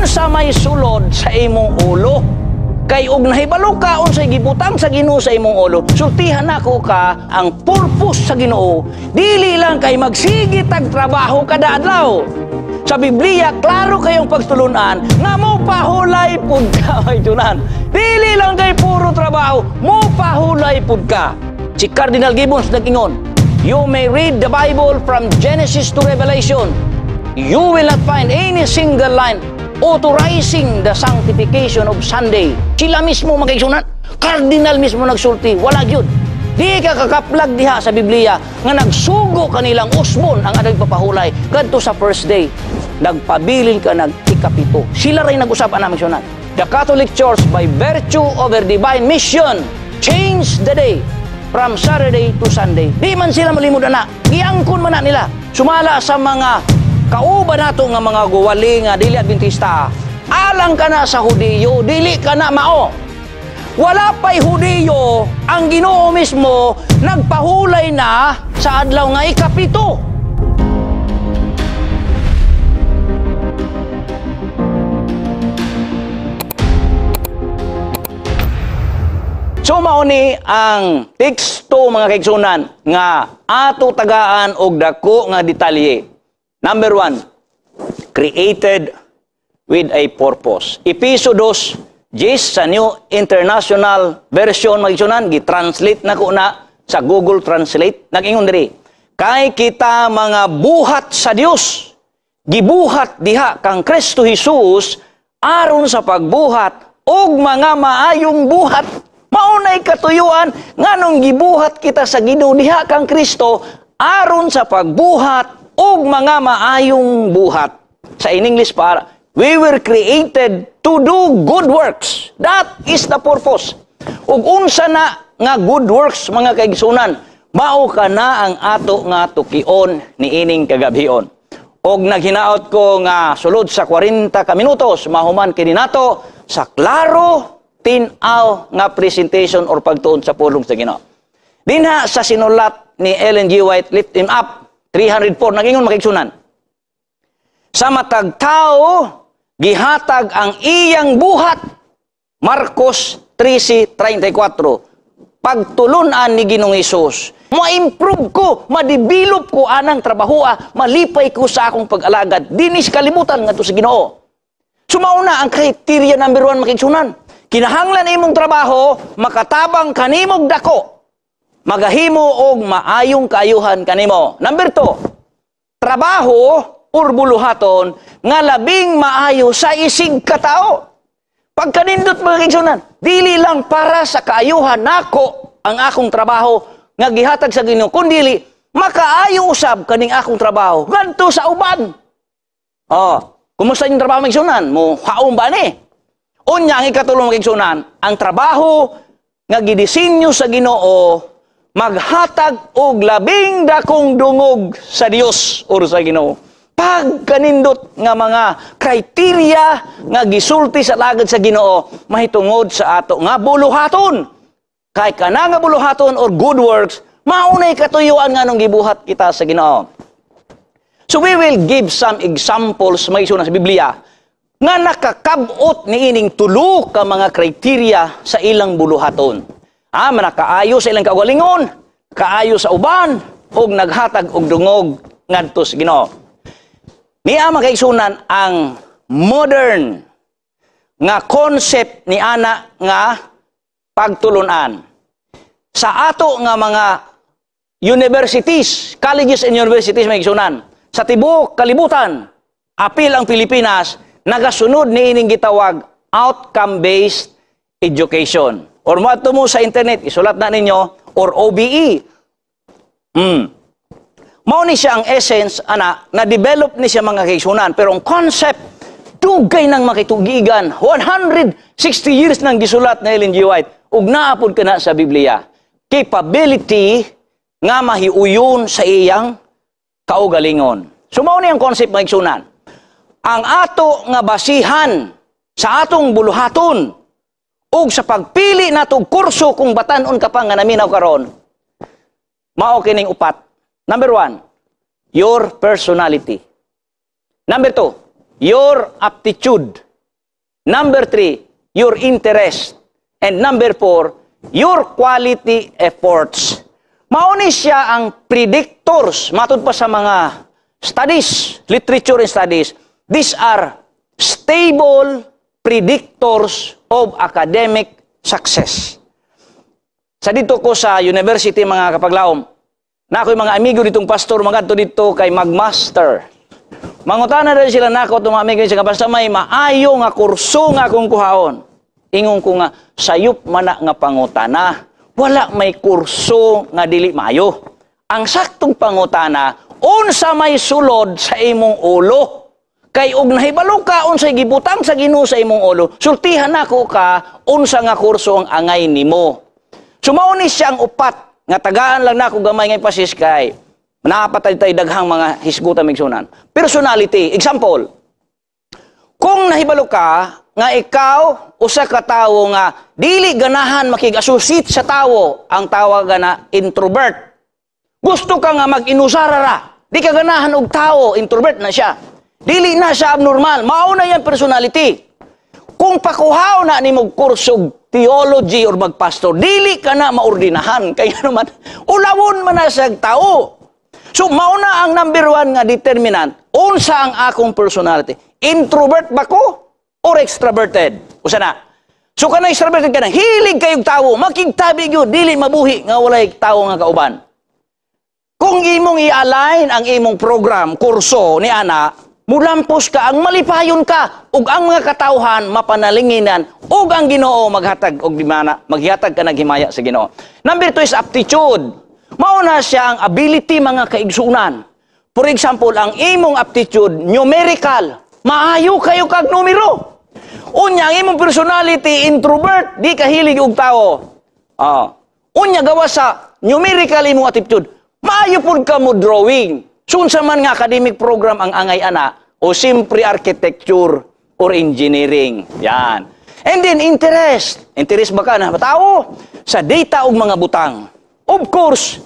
Unsa may sulod sa imong ulo? Kay og nahibalo ka unsay gibutang sa Ginoo sa imong ulo, sultihan nako ka ang purpose sa Ginoo, dili lang kay magsige tag trabaho kada adlaw. Sa Biblia, klaro kayong pagtulunan nga mo pahulay pud ka, may tunan. Dili lang kay puro trabaho, mo pahulay pud ka. Si Cardinal Gibbons nag-ingon, "You may read the Bible from Genesis to Revelation. You will not find any single line authorizing the sanctification of Sunday." Sila mismo, mga kaigsunan, Cardinal mismo nagsulti, wala gyud. Di ka kakaplag diha sa Biblia nga nagsugo kanilang usbon ang adlaw papahulay kadto sa first day. Nagpabilin ka nag ikapito. Sila rin nag-usap ang aming sunan. The Catholic Church, by virtue of her divine mission, changed the day from Saturday to Sunday. Di man sila malimod na. Giangkon man na nila. Sumala sa mga kauban nato nga mga guwali nga dili Adventista, alang ka na sa Hudiyo, dili ka na mao. Wala pa'y Hudiyo, ang Ginoo mismo nagpahulay na sa adlaw nga ikapito. So mao ni ang teksto, mga kaigsunan, nga ato tagaan og dako nga detalye. Number 1, created with a purpose. Episo 2:10 sa New International Version, mga kaigsunan, gi-translate na ko na sa Google Translate. Nag-ingon diri, kay kita mga buhat sa Dios, gibuhat diha kang Kristo Jesus aron sa pagbuhat og mga maayong buhat. Maunay katuyuan nganong gibuhat kita sa Ginoo diha kang Kristo aron sa pagbuhat og mga maayong buhat. Sa in English para, we were created to do good works. That is the purpose. Ug unsa na nga good works, mga kaigsunan, mao ka na ang ato nga tukion niining kagabhion. Og naghinaot ko nga sulod sa 40 ka minutos mahuman kini nato sa klaro tin-aw nga presentation or pagtuon sa pulong sa Ginoo. Dinha sa sinulat ni Ellen G. White, Lift Him Up, 304, nag-ingon, makigsunan, sa matag tao, gihatag ang iyang buhat. Marcos 13:34. Pagtulunan ni Ginoong Hesus, ma-improve ko, ma-develop ko anang trabahoa, malipay ko sa akong pag-alagad. Dinis kalibutan ngadto sa Ginoo. Sumauna ang criteria number 1, makigsunan. Kinahanglan imong trabaho, makatabang kanimog dako, magahimo og maayong kaayuhan kanimo. Number 2, trabaho or buluhaton nga labing maayo sa isig katao. Pagkanindot, mga kaigsunan, dili lang para sa kaayuhan nako ang akong trabaho nga gihatag sa Ginoo, kundili makaayo usab kaning akong trabaho ngadto sa uban. Oh, kumusta inyong trabaho, mga kaigsunan? Mo haom ba ni? Unya ang ikatulong, mga kaigsunan, ang trabaho nga gidisenyo sa Ginoo maghatag og labing dakong dungog sa Dios or sa Ginoo. Pagkanindot nga mga criteria nga gisulti sa lagad sa Ginoo mahitungod sa ato nga buluhaton. Kay kana nga buluhaton or good works, maunay katuyuan nga nung gibuhat kita sa Ginoo. So we will give some examples, mga kaigsunan, sa Biblia nga nakakabot niining tulo ka mga criteria sa ilang buluhaton. Manakaayo sa ilang kaugalingon, kaayo sa uban, ug naghatag og dungog ngadto sa Ginoo. Niya, mga kaigsunan, ang modern nga concept ni ana nga pagtulunan. Sa ato nga mga universities, colleges and universities, mga kaigsunan, sa tibuok kalibutan, apil ang Pilipinas, nagasunod ni ining gitawag outcome-based education. Or moadto mo sa internet, isulat na ninyo, or OBE. Mao ni siya ang essence, ana, na-develop ni siya, mga kaigsunan. Pero ang concept, dugay nang makitugigan. 160 years nang gisulat na Ellen G. White. Ug naapod ka na sa Biblia. Capability nga mahiuyon sa iyang kaugalingon. So mao ni ang concept, mga kaigsunan. Ang ato nga basihan sa atong buluhaton ug sa pagpili natong kurso kung batan-on ka pa nga naminaw karon, mao kining upat. Number 1, your personality. Number 2, your aptitude. Number three, your interest. And number four, your quality efforts. Mao ni siya ang predictors, matud pa sa mga studies, literature and studies, these are stable predictors of academic success. Sa dito ko sa university, mga kapaglaom, na ako'y mga amigo ditong pastor, mga dito kay magmaster. Mangutana dahil sila nako itong mga amigo siya, basta may maayo nga kurso nga akong kuhaon. Ingon ko nga, sayop man na nga pangutana. Wala may kurso nga dili maayo. Ang saktong pangutana, unsa may sulod sa imong ulo? Kay og nahibalo ka unsay gibutang sa Ginoo sa imong ulo, sultihan nako ka unsa nga kurso ang angay nimo. So mao ni siya ang upat nga tagaan lang nako gamay nga pasis kay napatay tay daghang mga hisgutan, migsunan. Personality, example, kung nahibalo ka nga ikaw usa ka tawo nga dili ganahan makig-associate sa tawo, ang tawag na introvert. Gusto ka nga mag-inusara ra. Di ka ganahan og tawo, introvert na siya. Dili na siya abnormal, mao na yan personality. Kung pakuhaw na ni mo kursog theology or magpastor, dili ka na maordinahan. Kaya naman, ulawon man na sa tao. So, mao na ang number one nga determinant, unsa ang akong personality. Introvert ba ko or extroverted? Usa na. So, kana extroverted ka na, hilig kayong tao, makigtabi gyud, dili mabuhi nga walay tao nga kauban. Kung imong i-align ang imong program, kurso ni ana, mulampos ka, ang malipayon ka, ug ang mga katawhan mapanalinginan, ug ang Ginoo maghatag og dimana, maghatag ka naghimaya sa Ginoo. Number two is aptitude. Mao na siya ang ability, mga kaigsunan. For example, ang imong aptitude, numerical. Maayo kayo kag numero. Unya, ang imong personality, introvert, di ka hilig og tao. Ah. Unya, gawa sa numerical imong aptitude, maayo pud ka mo drawing. So, unsa man nga academic program ang angay ana, o simpre architecture or engineering. Yan. And then, interest. Interest ba ka na tao? Sa data og mga butang. Of course,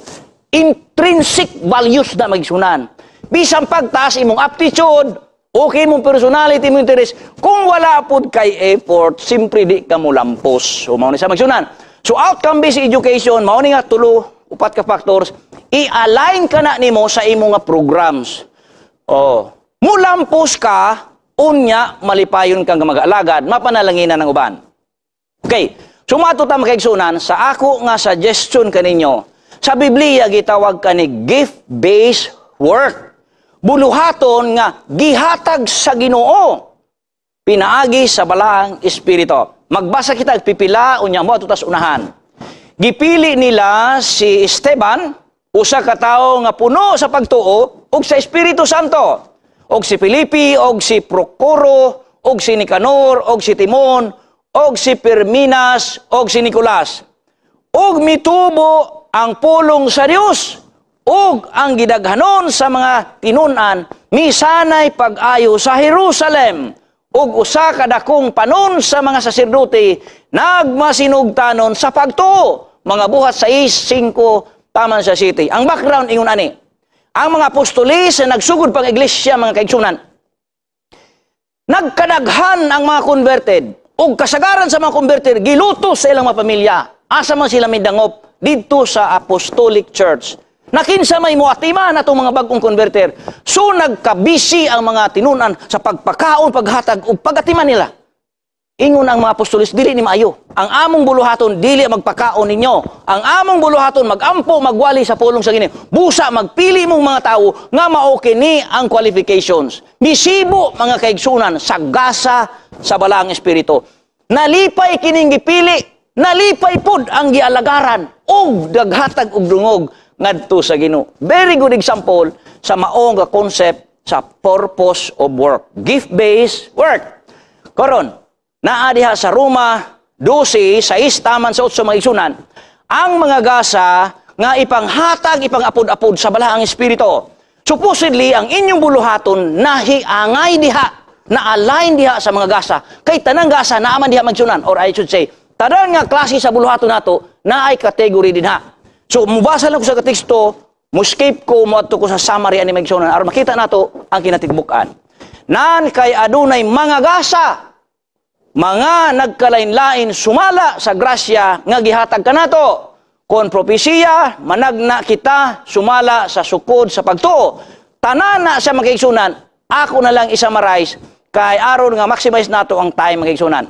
intrinsic values na magsunan. Bisan pagtaas imong aptitude, okay mong personality, mong interest, kung wala pud kay effort, simpre di ka mo lampos. So, mao ni sa magsunan. So, outcome-based education, mao ni nga tulo, upat ka factors, i-align ka na nimo sa imong nga programs. Oh, mulampos ka, unya malipayon kang mag-alagad, mapanalanginan ng uban. Okay, sumato ta, mga kaigsunan, sa ako nga suggestion kaninyo, sa Biblia gitawag kani gift-based work. Buluhaton nga gihatag sa Ginoo pinaagi sa Balaang Espiritu. Magbasa kita pipila, unya mo ato tas unahan. Gipili nila si Esteban, usa ka tawo nga puno sa pagtuo ug sa Espiritu Santo. Og si Felipe, og si Procoro, og si Nicanor, og si Timon, og si Pirminas, og si Nicolas. Og mitubo ang pulong sa Dios ug ang gidaghanon sa mga tinunan misanay pag-ayo sa Jerusalem, ug usa ka dakong panon sa mga saserdote nagmasinugtanon sa pagtuo. Mga Buhat 6:5 taman sa 7. Ang background ingon ani. Ang mga apostoles na nagsugod pang iglesia, mga kaigsunan, nagkadaghan ang mga converted ug kasagaran sa mga converted gilutos sa ilang mga pamilya. Asa man sila midangop? Didto sa Apostolic Church. Nakinsa may muatiman atong mga bagong converter. So nagkabisi ang mga tinunan sa pagpakaon, paghatag ug pagatiman nila. Ingon ang mga apostoles, "Dili ni maayo. Ang among buluhaton dili magpakaon ninyo. Ang among buluhaton magampo, magwali sa pulong sa Ginoo. Busa magpili mong mga tawo nga mao kini ang qualifications." Misibo, mga kaigsunan, sa gasa sa Balaang Espiritu. Nalipay kining gipili, nalipay pud ang gialagaran ug naghatag og dungog ngadto sa Ginoo. Very good example sa maong nga concept sa purpose of work. Gift-based work. Karon, naa diha sa Roma 12, 6 taman sa 8, mga igsunan, ang mga gasa nga ipanghatag, ipangapod-apod sa Balaang Espiritu. Supposedly, ang inyong buluhaton nahiangay diha, na-align diha sa mga gasa. Kay tanang gasa naaman diha, magsunan, or I should say, tanan nga klase sa buluhaton nato naay category dinha. So, mubasa lang ko sa teksto, muskip ko, muadto ko sa summary ani, magsunan, aron makita nato ang kinatigbukan. Nan kay adunay mga gasa. Mga nagkalain-lain sumala sa grasya nga gihatag kanato. Kon propesiya, managna kita sumala sa sukod sa pagtuo. Tanan na sa mga kaigsunan, ako na lang i-summarize kay aron nga maximize nato ang time, mga kaigsunan.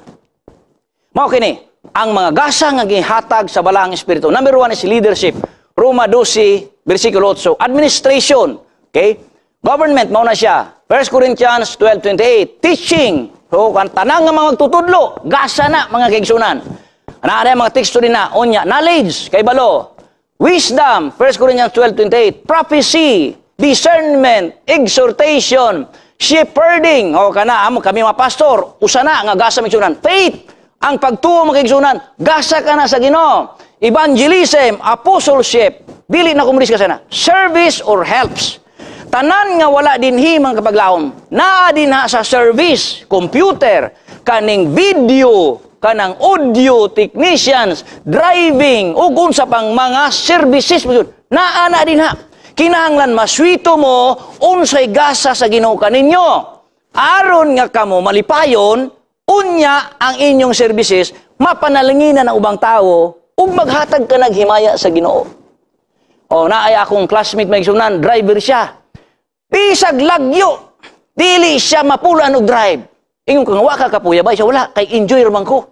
Mao kini ang mga gasa nga gihatag sa Balaang Espiritu. Number 1 is leadership. Roma 12, versikulo 8. Administration. Okay? Government, mao na siya. 1 Corinthians 12:28. Teaching. So, kan tanang nga mga magtutudlo, gasa na, mga kaigsunan. Ana mga teksto din na, unya, knowledge, kay balo. Wisdom, 1 Corinthians 12:28. Prophecy, discernment, exhortation, shepherding. O kana, amo kami mga pastor, usa na nga gasa, mga kaigsunan. Faith, ang pagtuo, mga kaigsunan, gasa ka na sa Ginoo. Evangelism, apostleship, dili na kumulis ka sana. Service or helps. Tanan nga wala dinhi, mga kapaglaom, naa dinha sa service, computer, kaning video, kanang audio technicians, driving, ug unsa pang mga services, naa na dinha. Kinahanglan maswito mo unsay gasa sa Ginoo kaninyo. Aron nga kamo malipayon, unya ang inyong services mapanalanginan ang ubang tawo ug maghatag ka naghimaya sa Ginoo. O naay akong classmate, mga igsunan, driver siya. Bisag lagyo, dili siya mapulan og drive. Ingon ko nga, "Wa ka kapuya ba?" Siya, "Wala, kay enjoy man ko."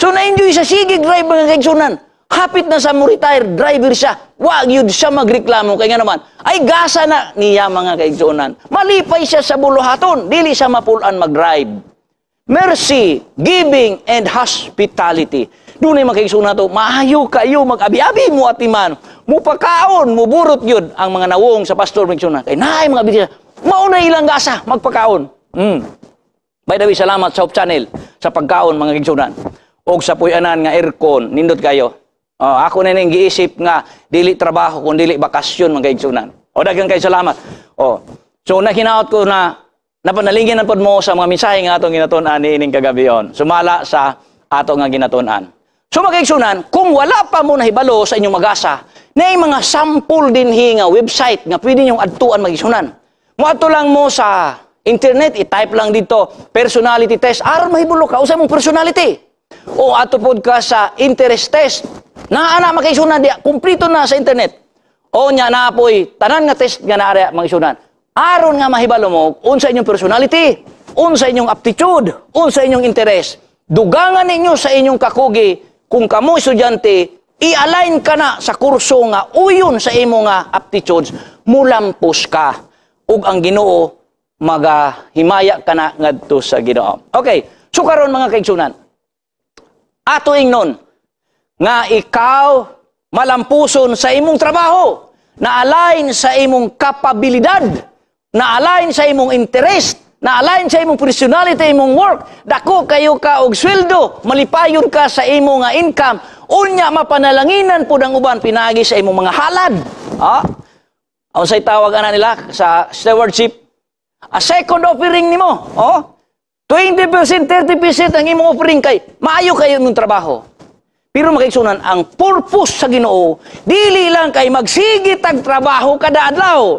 So na-enjoy sa sige drive, mga kaigsunan. Hapit na sa mo retire, driver siya. Wa gyud siya magreklamo kay nga naman ay gasa na niya, mga kaigsunan. Malipay siya sa buluhaton, dili siya mapulan mag-drive. Mercy, giving, and hospitality. Dunay mga kaigsunan to, maayo kayo mag-abi-abi mo atiman. Mupakaon, muburot yun ang mga nawong sa pastor, mga kaigsunan. Kay naay mga bisita, mauna ilang gasa, magpakaon. By the way, salamat sa Hope Channel sa pagkaon, mga kaigsunan. Og sa puyanan nga aircon, nindot kayo. Oh, ako na ning giisip nga dili trabaho kun dili bakasyon, mga kaigsunan. O daghang kay salamat. Oh. So nahinaot ko na napanalingin na pod mo sa mga mensahe nga atong ginatun-an niining kagabion. Sumala sa ato nga ginatun-an. So mga kaigsunan, kung wala pa mo nahibalo sa inyong magasa, na mga sample dinhi nga website nga pwede ninyong adtuan, mga kaigsunan. Moadto lang mo sa internet, i-type lang dito, personality test, aron mahibalo ka usa mong personality. O ato pod ka sa interest test. Naa na, mga kaigsunan, diya, kumplito na sa internet. O nya naa poy tanan nga test nga naa, mga kaigsunan. Aron nga mahibalo mo unsa inyong personality, unsa inyong aptitude, unsa inyong interest. Dugangan ninyo sa inyong kakugi. Kung kamo estudyante, i-align ka na sa kurso nga uyon sa imo nga aptitudes, mulampos ka. Ug ang Ginoo magahimaya ka na ngadto sa Ginoo. Okay, so karon, mga kaigsunan, ato ingnon nga ikaw malampuson sa imong trabaho, na-align sa imong kapabilidad, na-align sa imong interest, na-align sa imong personality, imong work, dako kayo ka og sweldo, malipayon ka sa imong nga income, unya mapanalanginan pud ang uban pinaagi sa imong mga halad. Ah? Unsay tawag ana nila sa stewardship? A second offering nimo, oh? 20%, 30% ang imong offering kay maayo kayo imong trabaho. Pero mga kaigsunan, ang purpose sa Ginoo dili lang kay magsige tag trabaho kada adlaw.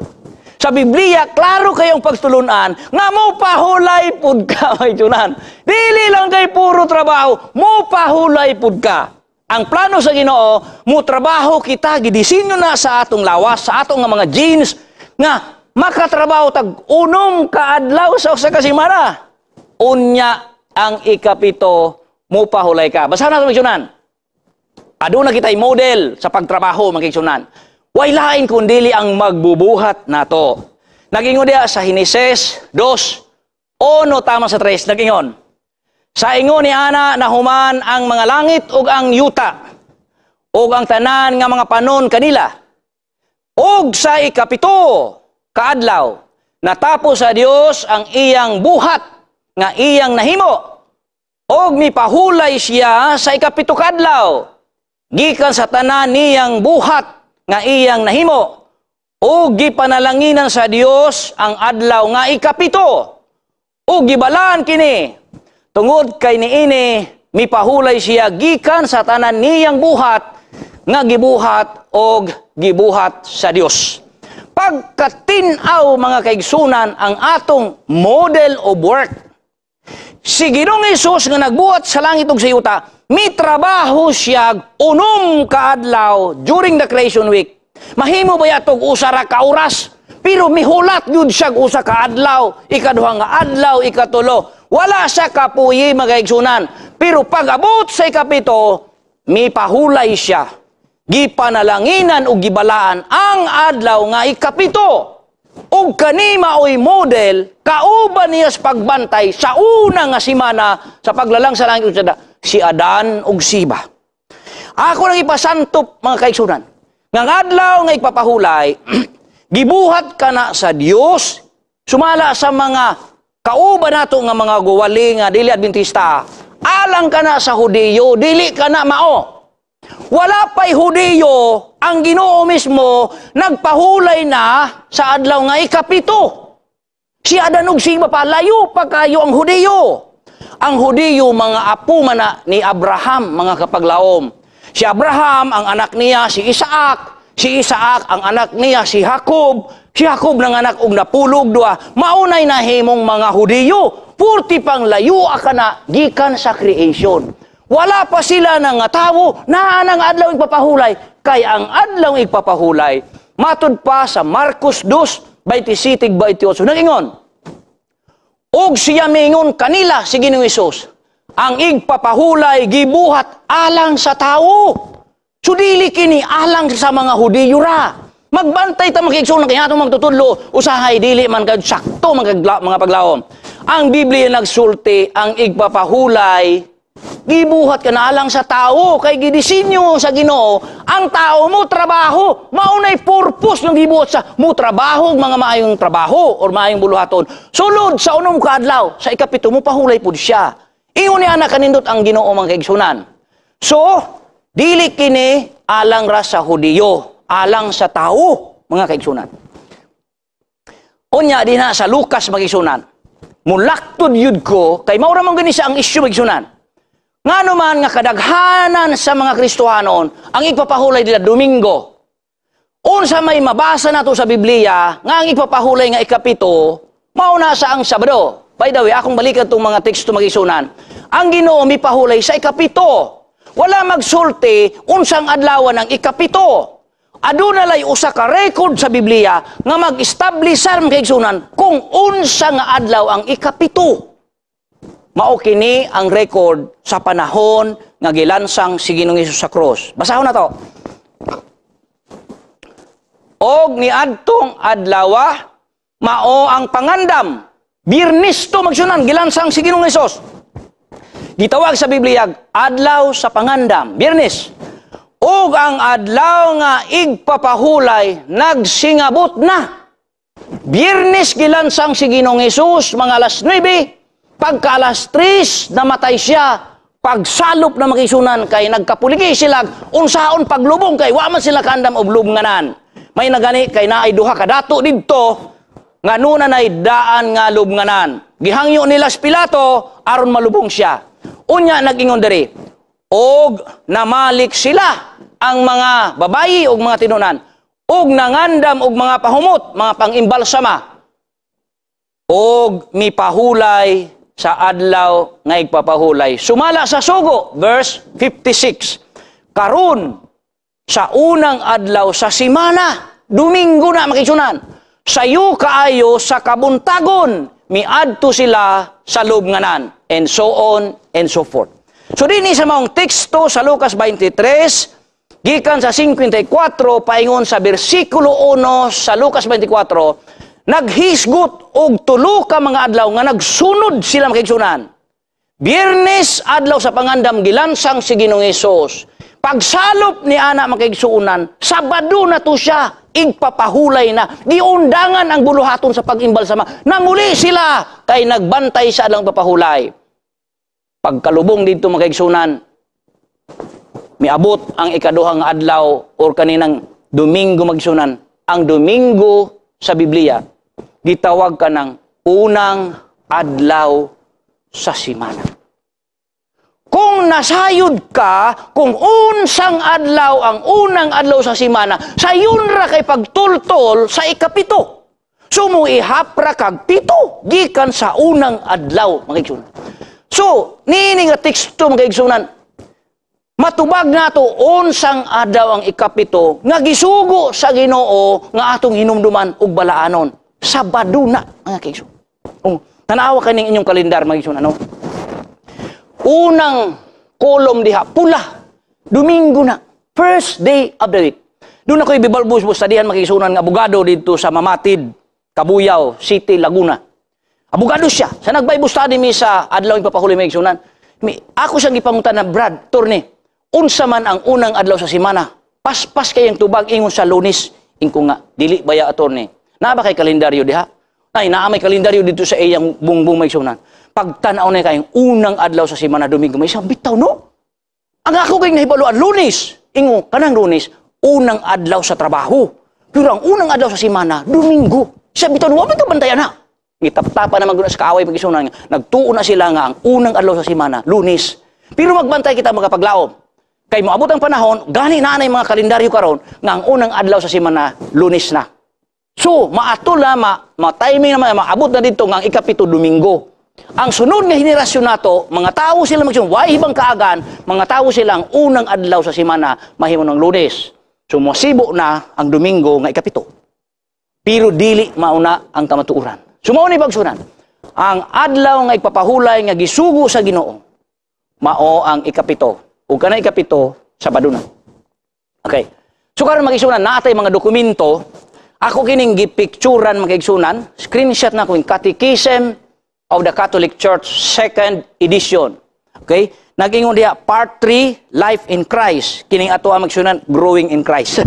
Sa Biblia, klaro kayong pagtulunan nga mo pahulay pud ka, mga kaigsunan. Dili lang kay puro trabaho, mo pahulay pud ka. Ang plano sa Ginoo, mo trabaho kita, gidisinyo na sa atong lawas, sa atong nga mga genes, nga makatrabaho tag 6 ka adlaw sa usa ka semana. Unya ang 7, mo pahulay ka. Basahan nato, mga kaigsunan. Aduna kita'y model sa pagtrabaho, mga kaigsunan. Way lain kun dili ang magbubuhat nato. Nagingon diya sa Henesis 2, 1 tama sa 3, nagingon. Sa ingon ni ana nahuman ang mga langit ug ang yuta ug ang tanan nga mga panon kanila. Ug sa 7 kaadlaw natapos sa Dios ang iyang buhat nga iyang nahimo ug mipahulay siya sa 7 kaadlaw gikan sa tanan niyang buhat nga iyang nahimo ug gipanalanginan sa Dios ang adlaw nga 7 ug gibalaan kini tungod kay niini mipahulay siya gikan sa tanan niyang buhat nga gibuhat og gibuhat sa Dios. Pagkatin-aw, mga kaigsunan, ang atong model of work, Si Ginoong Hesus nga nagbuhat sa langit ug sa yuta, mitrabaho siya 6 ka adlaw during the creation week. Mahimo ba yatog 1 ra ka oras? Pero mihulat gyud siya 1 ka adlaw, ikaduha nga adlaw, ikatulo. Wala siya kapuyi, mga kaigsunan. Pero pag-abot sa ikapito, mipahulay siya. Gipanalanginan ug gibalaan ang adlaw nga ikapito. Ug kani maoy model kauban niya sa pagbantay sa una nga simana sa paglalang sa langit ug sa si Adan ug si Eva. Ako nang ipasantop, mga kaigsunan. Nga ang adlaw nga igpapahulay, gibuhat kana sa Dios sumala sa mga kauban nato nga mga guwali nga dili Adventista. Alang kana sa Hudiyo, dili kana mao. Wala pa'y Hudiyo, ang Ginoo mismo nagpahulay na sa adlaw nga ikapito. Si Adan ug si Eva pa, layo pa kayo ang Hudiyo. Ang Hudiyo, mga apo mana ni Abraham, mga kapaglaom. Si Abraham, ang anak niya si Isaac. Si Isaac, ang anak niya si Jacob. Si Jacob nang anak og 12. Maunay nahimong mga Hudiyo. Purti pang layo kana gikan sa creation. Wala pa sila nga tawo, naa ang adlaw igpapahulay. Kay ang adlaw igpapahulay, matud pa sa Marcos 2, 27, 28. Nagingon, "Og siya mingon kanila," si Ginoong Hesus, "ang igpapahulay gibuhat alang sa tao." So dili kini alang sa mga Hudiyo ra. Magbantay ta, mga kaigsunan, kaya atong magtutudlo, usahay dili man kag sakto mga paglaom. Ang Biblia nagsulti, ang igpapahulay gibuhat ka na alang sa tao kay gidisenyo sa Ginoo ang tao mo trabaho. Maunay purpose ng gibuhat sa mo trabaho, mga maayong trabaho or maayong buluhaton. Sulod sa 6 ka adlaw, sa ikapito mo pahulay pud siya. Ingon ni ana kanindot ang Ginoo, mga kaigsunan. So dili kini alang ra sa Hudiyo, alang sa tao, mga kaigsunan. Unya dinha sa Lucas, mga kaigsunan, mulaktod yud ko kay mao ra man gani siya ang issue, mga kaigsunan. Ngano man nga kadaghanan sa mga Kristohanon ang igpapahulay nila Domingo? Unsa may mabasa nato sa Biblia nga ang igpapahulay nga ikapito mao na sa ang Sabado? By the way, akong balikan tong mga teksto, mga kaigsunan. Ang Ginoo mipahulay sa ikapito. Wala magsulti unsang adlawan ang ikapito. Aduna lay usa ka record sa Biblia nga mag-establish, mga kaigsunan, kung unsa nga adlaw ang ikapito. Mao kini ang record sa panahon nga gilansang si Ginoong Hesus sa krus. Basahon na to. Og niadtong adlawa, mao ang Pangandam. Biyernes to, magsunan, gilansang si Ginoong Hesus. Gitawag sa Biblia adlaw sa Pangandam, Biyernes. Ug ang adlaw nga igpapahulay nagsingabot na. Biyernes gilansang si Ginoong Hesus, mga alas 9, pagka alas 3 namatay siya. Pagsalop na, makisunan, kay nagkapuligi sila unsaon paglubong kay wa man sila kaandam og lubnganan. May nagani kay naay duha ka dato didto nga nuna nay daan nga lubnganan. Gihangyo nila si Pilato aron malubong siya. Unya nag-ingon diri, og namalik sila ang mga babayi ug mga tinunan ug nangandam og mga pahumot, mga pangimbalsama, og mipahulay sa adlaw nga igpapahulay. Sumala sa sugo, verse 56. Karon sa unang adlaw sa simana, Domingo na, makisunan, sayo kaayo sa kabuntagon, miadto sila sa lubnganan, and so on and so forth. So dinhi sa maong teksto sa Lucas 23, gikan sa 54 paingon sa bersikulo 1 sa Lucas 24, naghisgot og 3 ka mga adlaw nga nagsunod sila, makigsunan. Biyernes, adlaw sa Pangandam, gilansang si Ginoong Hesus. Pagsalop ni ana, makigsuunan, Sabado na to siya, igpapahulay na. Giundangan ang buluhaton sa pag-imbalsama. Nanguli sila kay nagbantay sa adlaw papahulay. Pagkalubong dito, makigsunan, miabot ang ikaduhang adlaw or kaninang Domingo, magsunan. Ang Domingo sa Biblia, gitawag ka ng unang adlaw sa simana. Kung nasayod ka, kung unsang adlaw ang unang adlaw sa simana, sayon ra kay pagtultol sa ikapito. So mo ihapra kag 7 gikan sa unang adlaw, mga igsoon. So, niini nga teksto, mga kaigsunan, matubag nato unsang adlaw ang ikapito nga gisugo sa Ginoo nga atong hinumduman ug balaanon. Sabado na, mga kaigsunan. Oh, tanawa kaning inyong kalendar, mga kaigsunan, no? Unang kolom diha, pula. Domingo na. First day of the week. Duna ko'y bibalbus studyhan, mga kaigsunan, nga abogado dito sa Mamatid, Cabuyao City, Laguna. Abogado siya. Sa nag-Bible study mi sa adlaw ipapahuli, mga kaigsunan, mi, ako siyang gipangutan na, "Brad, torne, unsa man ang unang adlaw sa semana?" Paspas kayang tubag, ingon sa Lunes. Ingko nga, "Dili baya, attorney? Naa ba kay kalendaryo diha?" Ay, naa may kalendaryo dito sa iyang bungbong, mga kaigsunan. Pagtanaw na kayong unang adlaw sa semana, Domingo, may isang bitaw, no? Ang ako kay nahibaluan, Lunes. Ingo, kanang Lunes, unang adlaw sa trabaho. Pero ang unang adlaw sa semana, Domingo. Siya bitaw, wa man ka bantayan na. Gitaptapa naman guna sa kaaway, mga kaigsunan. Nagtuo na sila nga ang unang adlaw sa semana, Lunes. Pero magbantay kita, mga paglaom. Kay moabot ang panahon, gani na anay mga kalendaryo karon nga ang unang adlaw sa semana, Lunes na. So, maatol na, ma-timing na, maabot na dito nga ang ikapito, Domingo. Ang sunod nga henerasyon nato, mga tao sila magsunod, why ibang kaagan, mga tao sila ang unang adlaw sa semana, mahimo ng Lunes. So, mosibo na ang Domingo nga ikapito. Pero dili mauna ang kamatuoran. So, mao ni pagsunan. Ang adlaw nga ipapahulay nga gisugo sa Ginoo, mao ang ikapito. Ug kana ikapito, Sabado na. Okay. So karon, mga igsunan, naatay mga dokumento, ako kining gipicturan, mga igsunan, screenshot na ko yung Catechism of the Catholic Church second edition. Okay? Nag-ingon diha part 3, Life in Christ. Kining ato ang magsunan, Growing in Christ.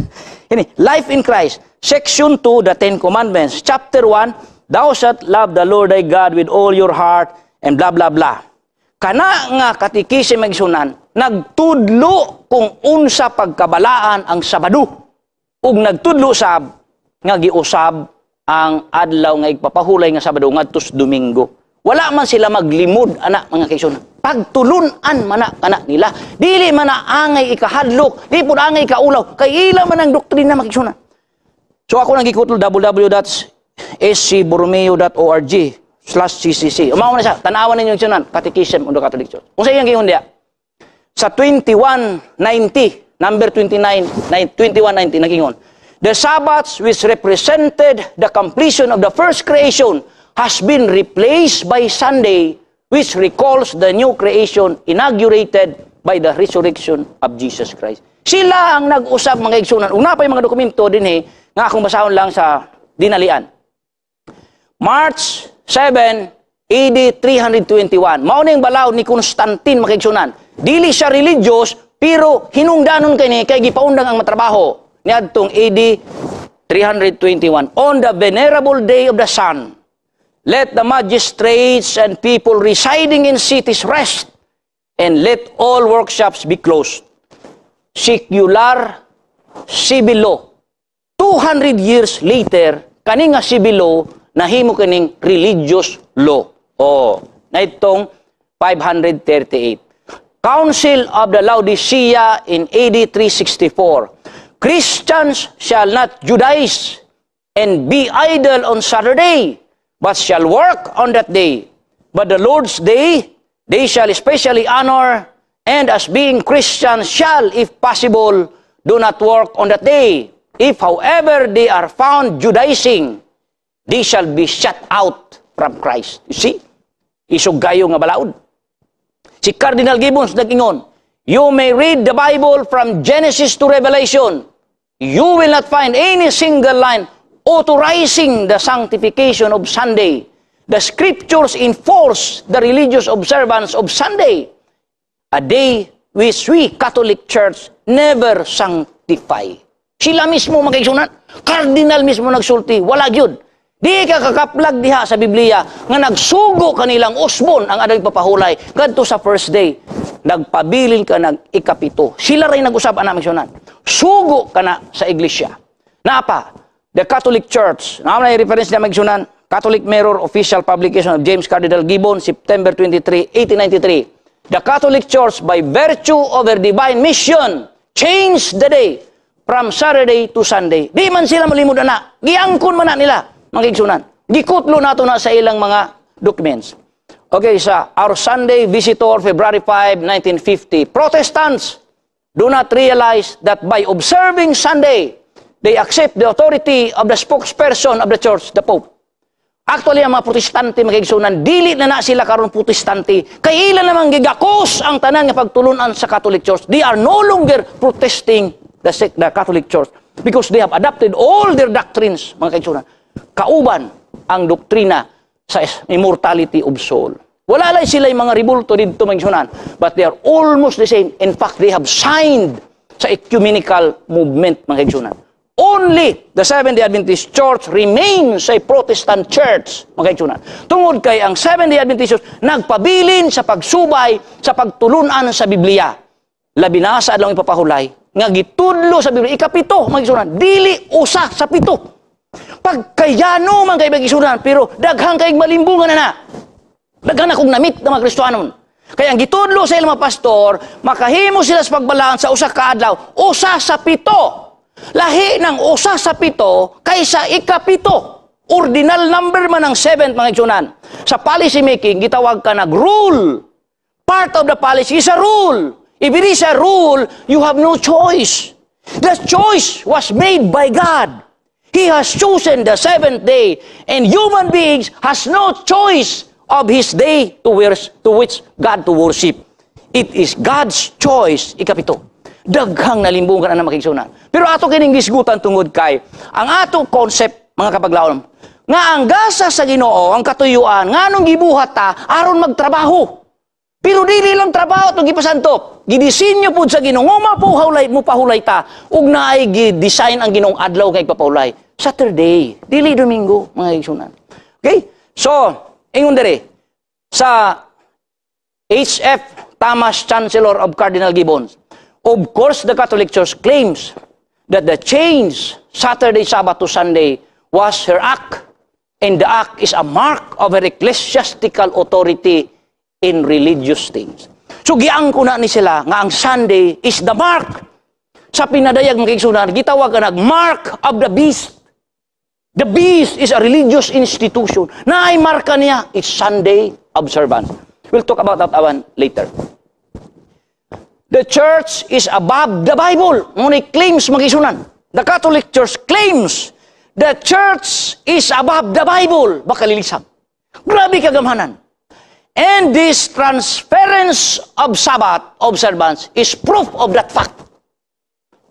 Kini Life in Christ, section 2, the Ten Commandments, chapter 1, "Thou shalt love the Lord thy God with all your heart" and blah blah blah. Kana nga katikism, magsunan, nagtudlo kung unsa pagkabalaan ang Sabado ug nagtudlo sab nga giusab ang adlaw nga igpapahulay nga Sabado ngadto sa Domingo. Wala man sila maglimod ana, mga kaigsunan. Pagtulun-an man na kana nila. Dili man na angay ikahadlok, di pud angay ikaulaw, kay ila man ang doktrina, mga kaigsunan. So ako nang gikutlo www.scborromeo.org/ccc. Umaw na siya. Tanawan ninyo yung sunan. Catechism of the Catholic Church. Kung sa iyang gingon diya, sa 2190, number 29, 2190, nagingon, "The Sabbath which represented the completion of the first creation has been replaced by Sunday, which recalls the new creation inaugurated by the resurrection of Jesus Christ." Sila ang nag-usab, mga igsunan. Una pa yung mga dokumento din eh, nga akong basahon lang sa dinalian. March 7, AD 321. Mao ning balaod ni Constantine, mga kaigsunan. Dili siya religious, pero hinungdanon kini kay gipaundang ang matrabaho. Niadtong AD 321. "On the venerable day of the sun, let the magistrates and people residing in cities rest, and let all workshops be closed." Secular civil law. 200 years later, kani nga civil law nahimo kining religious law. Oh, na itong 538. Council of the Laodicea in AD 364. "Christians shall not Judaize and be idle on Saturday, but shall work on that day. But the Lord's day they shall especially honor, and as being Christians shall, if possible, do not work on that day. If, however, they are found Judaizing, they shall be shut out from Christ." You see? Isog gayo nga balaod. Si Cardinal Gibbons nag-ingon, "You may read the Bible from Genesis to Revelation. You will not find any single line authorizing the sanctification of Sunday. The scriptures enforce the religious observance of Sunday, a day which we Catholic Church never sanctify." Sila mismo, mga kaigsunan, cardinal mismo nagsulti, wala gyud. Di ka kakaplag diha sa Biblia nga nagsugo kanilang usbon ang adlaw papahulay kadto sa first day. Nagpabilin ka nag ikapito. Sila ray nag-usab ana, mga. Sugo ka na sa iglesia. Napa, the Catholic Church. Naa na reference niya, mga. Catholic Mirror, official publication of James Cardinal Gibbon, September 23, 1893. "The Catholic Church, by virtue of her divine mission, changed the day from Saturday to Sunday." Di man sila malimod ana. Giangkon man na nila, mga igsunan. Gikutlo nato na sa ilang mga documents. Okay, sa Our Sunday Visitor, February 5, 1950. "Protestants do not realize that by observing Sunday, they accept the authority of the spokesperson of the church, the Pope." Actually, ang mga Protestante, mga kaigsunan, dili na na sila karon Protestante. Kay ila namang gigakos ang tanan nga pagtulunan sa Catholic Church. They are no longer protesting the Catholic Church because they have adopted all their doctrines, mga kaigsunan. Kauban ang doktrina sa immortality of soul. Wala lang sila yung mga ribulto dito, mga kaigsunan, but they are almost the same. In fact, they have signed sa ecumenical movement, mga kaigsunan. Only the Seventh-day Adventist Church remains a Protestant church, mga kaigsunan. Tungod kay ang Seventh-day Adventist Church nagpabilin sa pagsubay sa pagtulunan sa Biblia. Labi na sa adlaw ipapahulay, nga gitudlo sa Biblia, ikapito, mga kaigsunan, dili 1 sa 7. Pagkayano man kay mga, pero daghang kay malimbungan na na. Daghan akong na-meet ng mga Kristohanon. Kaya ang gitudlo sa ilang mga pastor, makahimo sila sa pagbalaan sa 1 ka adlaw, 1 sa 7. Lahi ng 1 sa 7 kaysa ikapito. Ordinal number man ang seventh, mga igsunan. Sa policy making, gitawag ka nag rule. Part of the policy is a rule. If it is a rule, you have no choice. The choice was made by God. He has chosen the seventh day, and human beings has no choice of his day to which God to worship. It is God's choice. Ikapito. Daghang nalimbungan na, mga kaigsunan. Pero ato kining gisgutan tungod kay ang ato concept, mga kapaglaom, nga ang gasa sa Ginoo, ang katuyuan, nganong gibuhat ta aron magtrabaho. Pero dili lang trabaho itong gipasantop. Gidisenyo pud sa Ginoo mapuhulay mo pahulay ta ug naay gi-design ang Ginoong adlaw kay papahulay. Saturday, dili Domingo, mga igsunan. Okay? So, ingon diri sa H.F. Thomas Chancellor of Cardinal Gibbons. "Of course, the Catholic Church claims that the change Saturday Sabbath to Sunday was her act, and the act is a mark of her ecclesiastical authority in religious things." So giangko na ni sila nga ang Sunday is the mark. Sa pinadayag, mga kaigsunan, gitawag ka nag mark of the beast. The beast is a religious institution. Na ay marka niya, it's Sunday observance. We'll talk about that one later. The church is above the Bible. Ngunit claims, mga kaigsunan. The Catholic Church claims the church is above the Bible. Baka lilisang. Grabe kagamhanan. And this transference of Sabbath observance is proof of that fact.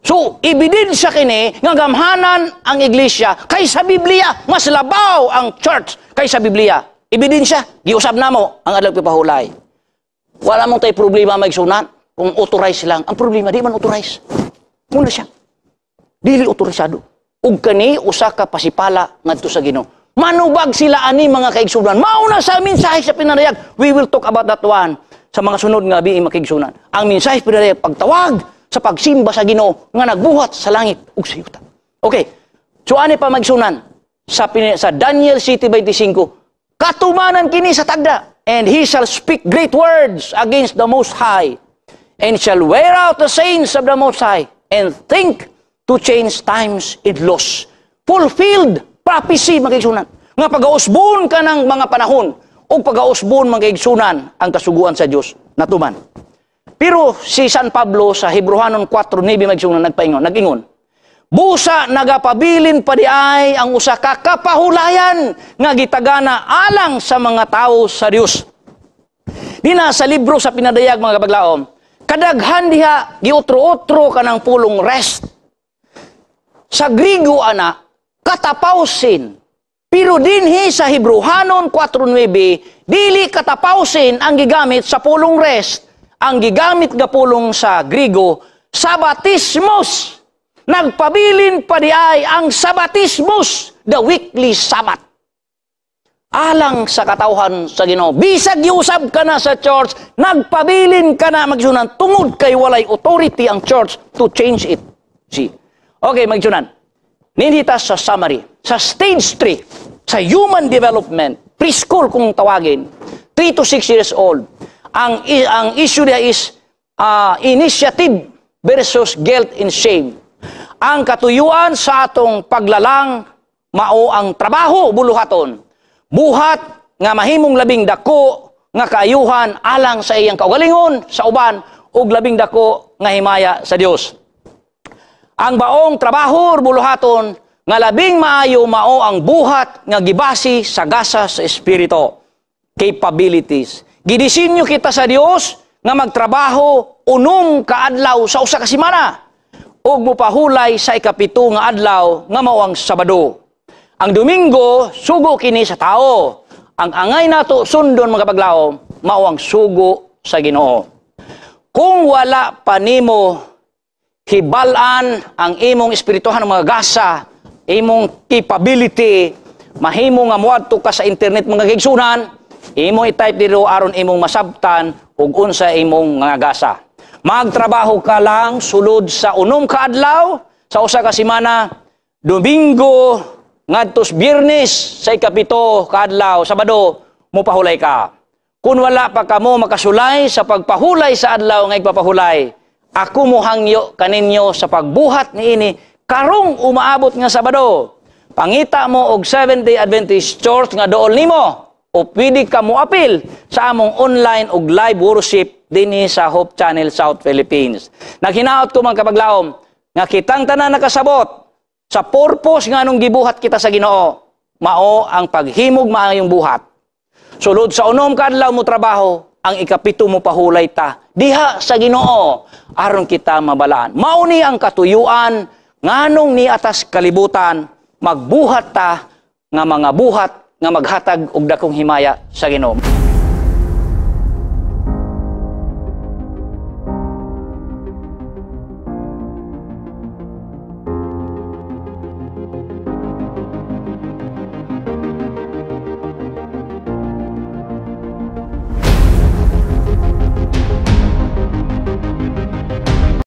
So, ebidensya kini nga gamhanan ang iglesia kaysa Biblia. Mas labaw ang church kaysa Biblia. Ebidensya, giusab namo ang adlaw pahulay. Wala mong tay problema, maigsunan, kung authorized lang. Ang problema, di man authorized. Muna siya. Dili autorisado. Ug kani usa ka pasipala ngadto sa Ginoo. Manubag sila ani, mga kaigsunan. Mauna sa mensahe sa pinarayag. We will talk about that one sa mga sunod nga bi, mga kaigsunan. Ang mensahe sa pinarayag, pagtawag sa pagsimba sa Ginoo nga nagbuhat sa langit ug sa yuta. Okay. So ani pa, magsunan, sa Daniel 7:25, katumanan kini sa tagda. "And he shall speak great words against the Most High and shall wear out the saints of the Most High and think to change times and laws." Fulfilled prophecy, mga kaigsunan. Nga pagausbon ka ng mga panahon o pagausbon, mga kaigsunan, ang kasuguan sa Dios natuman. Pero si San Pablo sa Hebreohanon 4:9, mga kaigsunan, nagpaingon, nag-ingon, "Busa nagapabilin pa di ay ang usa ka kapahulayan nga gitagana alang sa mga tawo sa Dios." Dina sa libro sa pinadayag, mga kapaglaom, kadaghan diha giutro-utro kanang pulong "rest". Sa Grigo ana, katapawsin. Pero dinhi sa Hebreohanon 4:9, dili katapawsin ang gigamit sa pulong "rest". Ang gigamit nga pulong sa Grigo, sabatismos. Nagpabilin pa di ay ang sabatismos, the weekly Sabbath. Alang sa katawhan sa Ginoo. Bisag giusab ka na sa church, nagpabilin ka na, magsunan, tungod kay walay authority ang church to change it. See? Okay, magsunan. Ninita sa summary. Sa stage 3, sa human development, preschool kung tawagin, 3 to 6 years old, ang issue niya is initiative versus guilt and shame. Ang katuyuan sa atong paglalang mao ang trabaho buluhaton. Buhat nga mahimong labing dako nga kaayuhan alang sa iyang kaugalingon, sa uban ug labing dako nga himaya sa Dios. Ang baong trabaho or buluhaton nga labing maayo mao ang buhat nga gibasi sa gasa sa Espiritu. Capabilities. Gidisenyo kita sa Dios nga magtrabaho 6 ka adlaw sa usa ka semana ug mopahulay sa 7 nga adlaw nga mao ang Sabado. Ang Domingo sugo kini sa tao. Ang angay nato sundon, mga paglaom, mao ang sugo sa Ginoo. Kung wala pa nimo hibal-an ang imong espirituhan ng mga gasa, imong capability, mahimo nga moadto ka sa internet, mga kaigsunan, imong i-type dito aron imong masabtan ug unsa imong mga gasa. Magtrabaho ka lang sulod sa 6 ka adlaw sa usa ka semana, Domingo ngadtos Biyernes sa 7 ka adlaw, Sabado, mopahulay ka. Kung wala pa kamo makasulay sa pagpahulay sa adlaw nga igpapahulay, ako mohangyo kaninyo sa pagbuhat niini karong umaabot nga Sabado. Pangita mo og Seventh-day Adventist Church nga dool nimo o pwede ka moapil sa among online ug live worship dinhi sa Hope Channel South Philippines. Naghinaot ko, mga kapaglaom, nga kitang tanan nakasabot sa purpose nga anong gibuhat kita sa Ginoo, mao ang paghimog maayong buhat. Sulod sa 6 ka adlaw mo trabaho, ang 7 mo pahulay ta diha sa Ginoo aron kita mabalaan. Mao ni ang katuyuan nganong ni atas kalibutan, magbuhat ta nga mga buhat nga maghatag og dakong himaya sa Ginoo.